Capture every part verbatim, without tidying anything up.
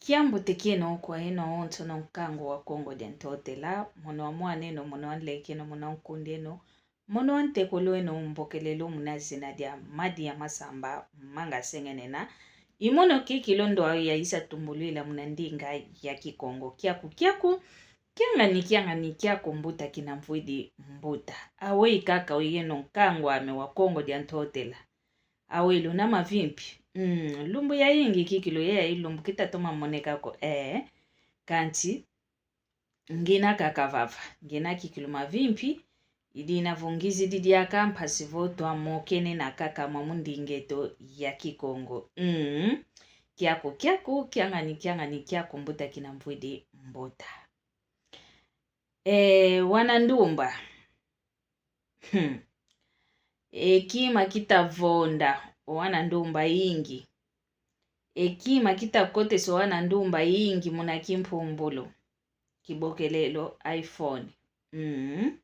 Kiambote kieno kwa eno onsono nkangu wa Kongo dia Ntotela, mono wa mwaneno, mono wa nlekeno, mono wa nkundeno, mono wa ntekolo eno umbokelelo muna zina dia Madia Masamba Manga Sengenena. I mono kikilu ndo ayo yaisa tumbulwila muna ndinga ya Kikongo. Kiaku, kiaku, kiangani, kiangani, kiaku mbuta kina mvwidi mbuta. Aweyi kaka oyeno nkangu ame wa Kongo dia Ntotela. Aweyi luna mavimpi. Mm, lumbu yayingi kikilu ye yayi lumbu kitatoma moneka ko, eh. Kansi, ngina kaka vava. Ngina kikilu mavimpi. I dina vo ngizidi diaka mpasi vo twamokene na kaka mwa mu ndinga eto ya Kikongo. Mm. Kiaku, kiaku, kiangani, kiangani, kiaku mbuta kina mvwidi mbuta. Eh, wana ndumba. Hmm. E kima kitavonda o wana ndumba ingi. E kima kitakotesa o wana ndumba ingi muna kimpumbulu. Kibokelelo iPhone. Mm.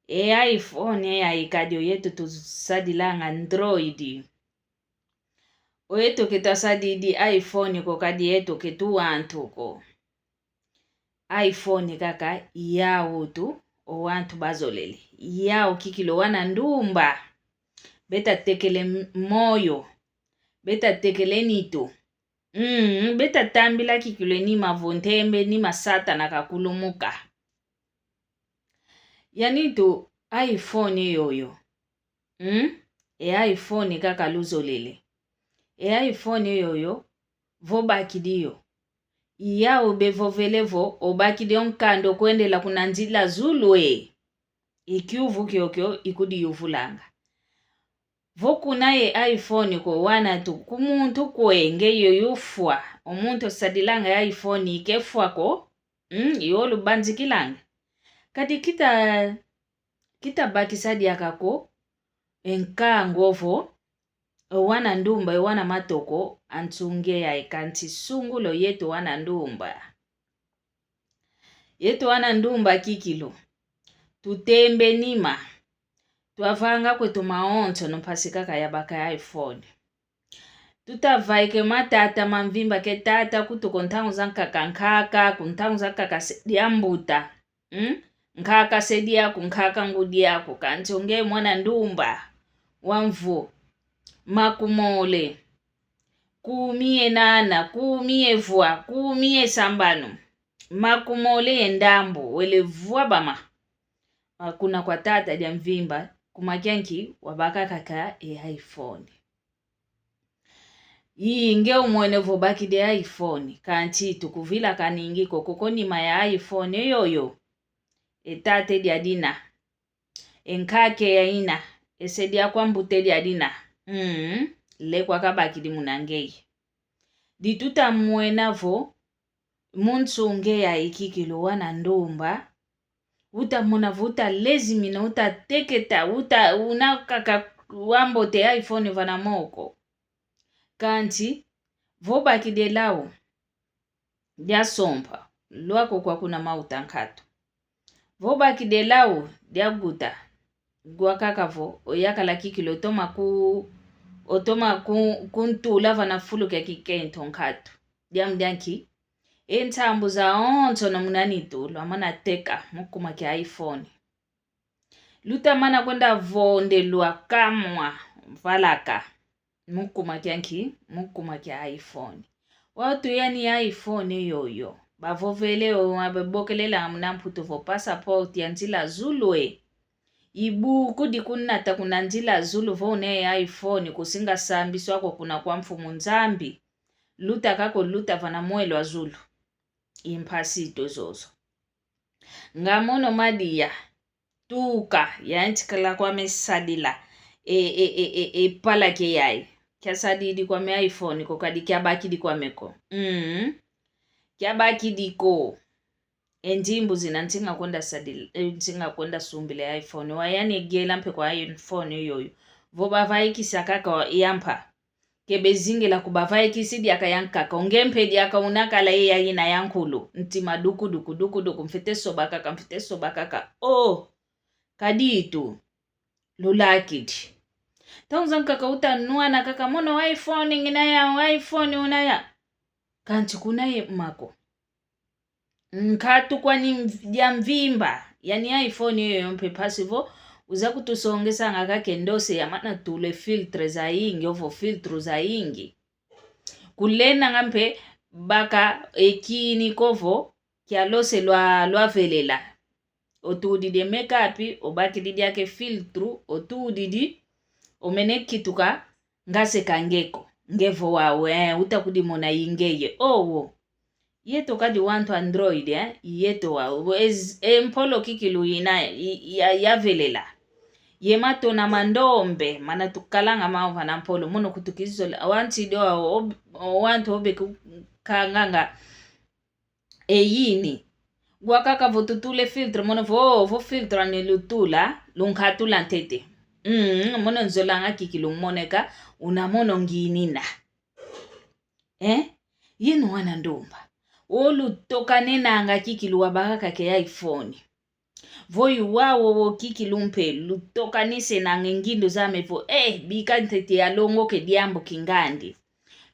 E iPhone yayi kadi oyeto tusadilanga Android. Oyeto ke twasadidi iPhone ko, kadi yeto ke tu wantu ko. iPhone kaka i yau tu o wantu bazolele. I yau kikilu o wana ndumba. Beta tekele m-, moyo. Beta tekele nitu. Mm, beta tambila kikilu e nima vo ntembe, nima Satana kakulumuka. Ya nitu iPhone yoyo. Mm? E iPhone kaka luzolele. E iPhone yoyo, vo bakidi yo. I yau bevovele vo, obakidi o nkanda o kwendela kuna nzila zulu e. I kiuvu kiokio ikudiyuvulanga. Vo kuna ye iPhone ko wana tu, ku muntu kwe nge yoyo ufwa, o muntu osadilanga iPhone i ke fwa ko, mm, i olubanzikilanga. Kadi kita, kitabakisa diaka ko, e nkangu ovo, o wana ndumba, o wana matoko, ansunge yayi kansi sungula oyeto wana ndumba. Yeto wana ndumba kikilu. Tutembe nima. Twavanga kweto mawonsono mpasi kaka ya baka iPhone. Tutavaike matata mamvimba ke tata kutu ku ntangu zankaka nkaka, ku ntangu zankaka se dia mbuta. Mm? Nkaka se diaku, nkaka ngudi aku, kansi o nge mwana ndumba. Wamvu. Makumole. Kumi ye nana, kumi ye vwa, kumi ye sambanu. Makumole ye ndambu, wele vwa bama. A, kuna kwa tata dia mvimba, kuma kia nki, wabaka kaka e iPhone. Ii, nge umwene vo bakidi iPhone, kansi tukuvila kaningi ko, koko nima ya iPhone yoyo. E tata e dia dina. E nkaka e ya ina, e se dia kwa mbuta e dia dina. Mm, le kwa kabakidi muna ngeye. Di tutamwena vo, mu nsunge yayi kikilu wana ndumba, utamona vo utalezimina, utateketa, uta, una kaka wambote iPhone vana moko. Kansi, vo bakidi e lau, dia sompa, lwako kwa kuna mauta nkatu. Vo bakidi e lau dia guta, gwa kaka vo, oyakala kikilu otoma ku, otoma ku, kuntula vana fulu kia kikento nkatu. Diambu dia nki? E nsambu zawonsono muna nitu, lwamana teka, mu kuma kia iPhone. Lutamana kwenda vondelwa kamwa valaka. Mu kuma kia nki? Mu kuma kia iPhone. Watu yani iPhone yoyo. Bavovele o, ababokelela muna Mputu vo passport ya nzila zulu e. I buku dikunata kuna nzila zulu vo une iPhone kusinga sambiswa ko kuna kwa Mfumu Nzambi. Luta kako luta vana mwelo wa zulu. I mpasi ito zozo. Nga mono Madia. Tuka, yantikala kwame sadila. E, e, e, e, e palaki yayi. Kiasadidi kwame iPhone ko kadi kiabakidi kwame ko. Mm. Kiabakidi ko. E nzimbu zina nsinga kwenda sadila, e, nsinga kwenda sumbila iPhone. Wayani egela mpe kwa iPhone yoyo. Vo bavaikisa kaka yampa. Ke bezingila kubavaikisi diaka yankaka. O nge mpe diaka unakala ye ya ina yankulu. Ntima duku duku, duku duku, mfete soba kaka, mfete soba kaka. Oh, kadi itu. Lulakidi. Ntangu zankaka utanwana kaka mono iPhone ngina ya, iPhone una ya. Kanti kuna ye mako. Nkatu kwani mv-, dia mvimba. Yani iPhone yoyo mpe mpasi vo uza kutusongesanga kaka e ndose ya mana tule filtre zayingi, ovo filtre zayingi. Kulenanga mpe baka e kini ko vo kia lose lwa, lwavelela. Otudidi e make-up, obakidi diaka e filtre, otudidi, omene kituka, nga seka nge ko. Nge vo wau, eh, uta kudimona i ngeye. Owo. Yeto kadi wantu Android, eh, yeto wau. Bo ez-, e mpolo kikilu ina, i-, ya, yavelela. Ye matona ma ndombe, mana tukalanga mau vana mpolo, mono kutukizola. Wantu ido wau, ob-, wantu obe kukanganga. Eyini. Gwakaka vo tutule filtre, mono vo, vo filtre ani lutula, lunkatula ntete. Mm, mono nzolanga kikilu moneka, una mono nginina. Eh? Yeno wana ndumba. Olutokanenanga kikilu wabaka kaka e iPhone. Vo yuwa wowo kikilu mpe, lutokanisenanga e ngindu zame vo, eh, bika ntete yalongoka e diambu kingandi.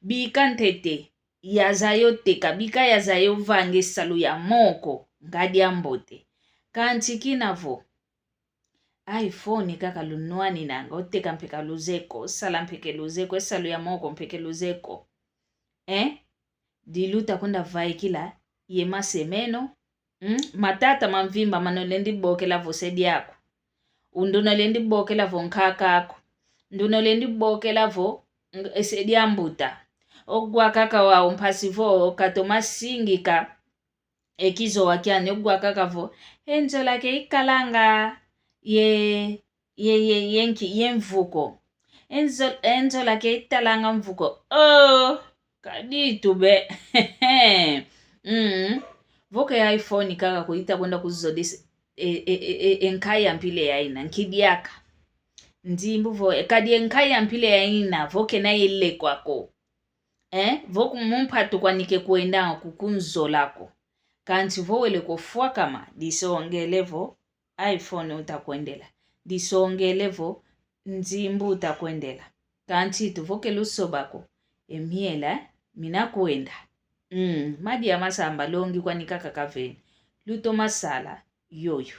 Bika ntete yazaya oteka, bika yazaya ovanga e salu ya moko, nga diambote. Kanti kina vo, iPhone kaka lunwaninanga, oteka mpe ka luzeye ko, osala mpe ke luzeye ko, e salu ya moko mpe ke luzeye ko. Eh? Diluta kunda vaikila, ye mase meno, mm? Matata mamvimba mana olendi bokela vo se diaku. Unduna olendi bokela vo nkaka aku. Nduna olendi bokela vo ng-, ese diambuta. Ogwakaka wau mpasi vo katoma singika e kizowa kiani, ogwakaka vo e nzola ke ikalanga ye, ye, ye, ye nki, ye mvu ko. E nzo-, e nzola ke italanga mvu ko. Oh, kadi tube. Mm. Vo ke iPhone kaka ko ita kwenda kuzodisa e, e, e, e, e nkaya mpila ya ina, nki diaka. Nzimbu vo, e kadi e nkaya mpila ya ina, vo kena yelekwa ko. Eh, vo ku mumpatu kwani ke kwendanga kukunzola ko. Kanti vo wele kofwakama, disongele vo iPhone uta kwendela. Disongele vo nzimbu uta kwendela. Kanti tu vo ke lusoba ko, e miela mina kwenda. Mm, madia masamba longi kwani kaka kaveni. Lutoma sala yoyo.